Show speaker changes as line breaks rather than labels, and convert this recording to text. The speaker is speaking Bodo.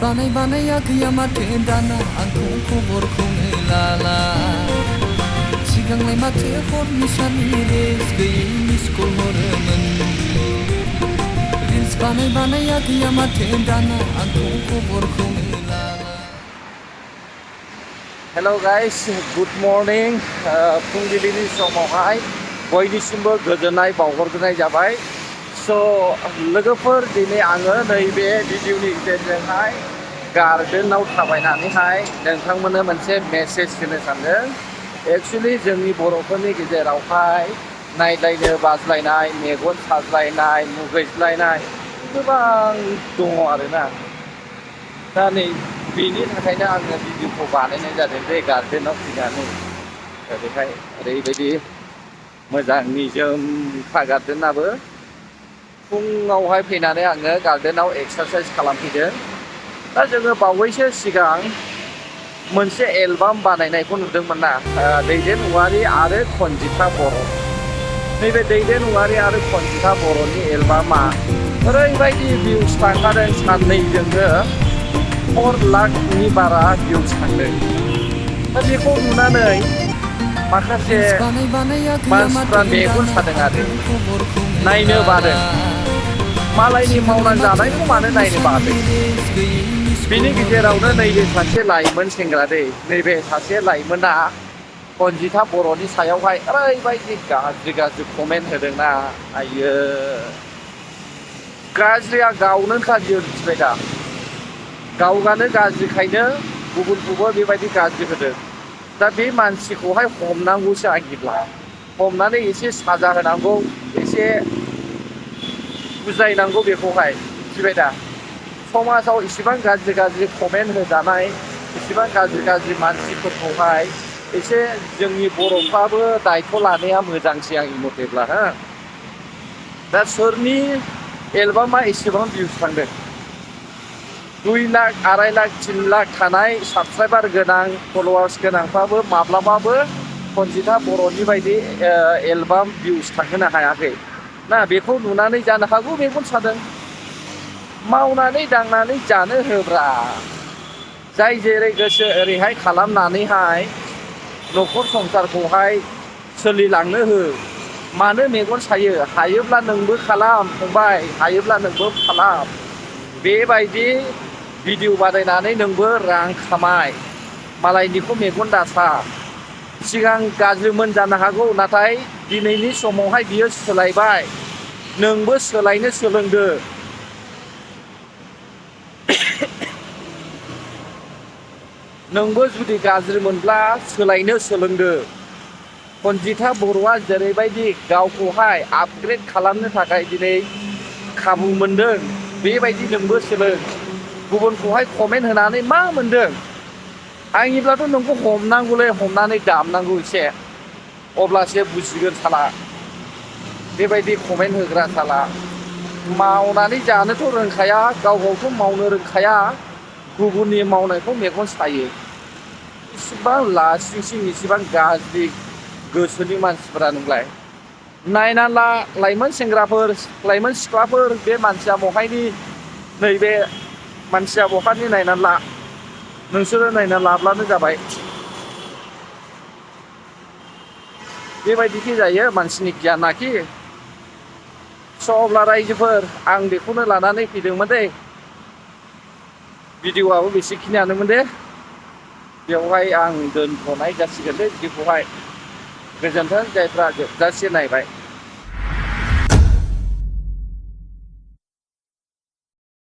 बानाय बानाया गैया माथो दाना आंखौ खबरखौनो लाला सिगांलाय माथो हरनि साननि रेस गैयै मिस कल हरोमोन रिल्स बानाय बानाया गैया माथो दाना आंखौ खबरखौनो लाला
हेलो गाइस गुड मर्निं फुंबिलिनि समावहाय बयनिसिमबो गोजोननाय बावहरग्रोनाय जाबाय स' लोगोफोर दिनै आङो नैबे भिडिअनि गेजेरजोंहाय गार्डेनाव थाबायनानैहाय नोंथांमोननो मोनसे मेसेज होनो सानदों एक्चुअलि जोंनि बर'फोरनि गेजेरावहाय नायलायनो बाज्लायनाय मेगन साज्लायनाय मुगैज्लायनाय गोबां दङ आरोना दा नै बेनि थाखायनो आङो भिडिअखौ बानायनाय जादों बे गार्डेनाव फैनानै ओरैहाय ओरैबायदि मोजां निजोमखा गार्डेनाबो फुङावहाय फैनानै आङो गार्डेनाव एक्सारसाइज खालामफैदों दा जोङो बावैसो सिगां मोनसे एलबाम बानायनायखौ नुदोंमोन ना दैदेन औवारि आरो खनजिथा बर' नैबे दैदेन औवारि आरो खनजिथा बर'नि एलबामा ओरैबायदि भिउस थांखादों साननैजोंनो 4 लाखनि बारा भिउस थांदों दा बेखौ नुनानै माखासे मानसिफ्रा मेगन सादों आरो नायनो बादों मालायनि मावनानै जानायखौ मानो नायनो बादों बेनि गेजेरावनो नैबे सासे लाइमोन सेंग्रा दै नैबे सासे लाइमोना खनजिथा बर'नि सायावहाय ओरैबायदि गाज्रि गाज्रि कमेन्ट होदोंना आयो गाज्रिया गावनो गाज्रि मिथिबाय दा गावगानो गाज्रिखायनो गुबुनखौबो बेबायदि गाज्रि होदों दा बे मानसिखौहाय हमनांगौसो आंनिब्ला हमनानै एसे साजा होनांगौ एसे बुजायनांगौ बेखौहाय मिथिबाय दा समाजाव इसिबां गाज्रि गाज्रि कमेन्ट होजानाय इसिबां गाज्रि गाज्रि मानसिफोरखौहाय एसे जोंनि बर'फ्राबो दायथ' लानाया मोजांसै आंनि मथेब्ला हो दा सोरनि एलबामा एसेबां भिउस थांदों 2 लाख 2.5 लाख 3 लाख थानाय साबसक्राइबार गोनां फलोवार्स गोनांफ्राबो माब्लाबाबो खनजिथा बर'नि बायदि एलबाम भिउस थांहोनो हायाखै ना बेखौ नुनानै जानो हागौ मेगन सादों मावनानै दांनानै जानो होब्रा जाय जेरै गोसो ओरैहाय खालामनानैहाय न'खर संसारखौहाय सोलिलांनो हो मानो मेगन सायो हायोब्ला नोंबो खालाम फंबाय हायोब्ला नोंबो खालाम बेबायदि भिडिअ बानायनानै नोंबो रां खामाय मालायनिखौ मेगन दासा सिगां गाज्रिमोन जानो हागौ नाथाय दिनैनि समावहाय बियो सोलायबाय नोंबो सोलायनो सोलोंदो नोंबो जुदि गाज्रिमोनब्ला सोलायनो सोलोंदो खनजिथा बर'आ जेरैबायदि गावखौहाय आपग्रेड खालामनो थाखाय दिनै खाबु मोनदों बेबायदि नोंबो सोलों गुबुनखौहाय कमेन्ट होनानै मा मोनदों आंनिब्लाथ' नोंखौ हमनांगौलै हमनानै दामनांगौ एसे अब्लासो बुजिगोन साला बेबायदि कमेन्ट होग्रा साला मावनानै जानोथ' रोंखाया गाव गावथ' मावनो रोंखाया गुबुननि मावनायखौ मेगन सायो इसिबां लासिंसिं इसिबां गाज्रि गोसोनि मानसिफोरा नोंलाय नायना ला लाइमोन सेंग्राफोर लाइमोन सिख्लाफोर बे मानसिया बहायनि नैबे मानसिया बहानि नायनानै ला नोंसोरो नायना लाब्लानो जाबाय बेबायदिखि जायो मानसिनि गियान नाखि स' अब्ला रायजोफोर आं बेखौनो लानानै फैदोंमोन दे भिडिअ'आबो बेसेखिनियानोमोन दे बेवहाय आं दोनथ'नाय जासिगोन दे भिडिअ'खौहाय गोजोन्थों जायफ्रा जोबजासे नायबाय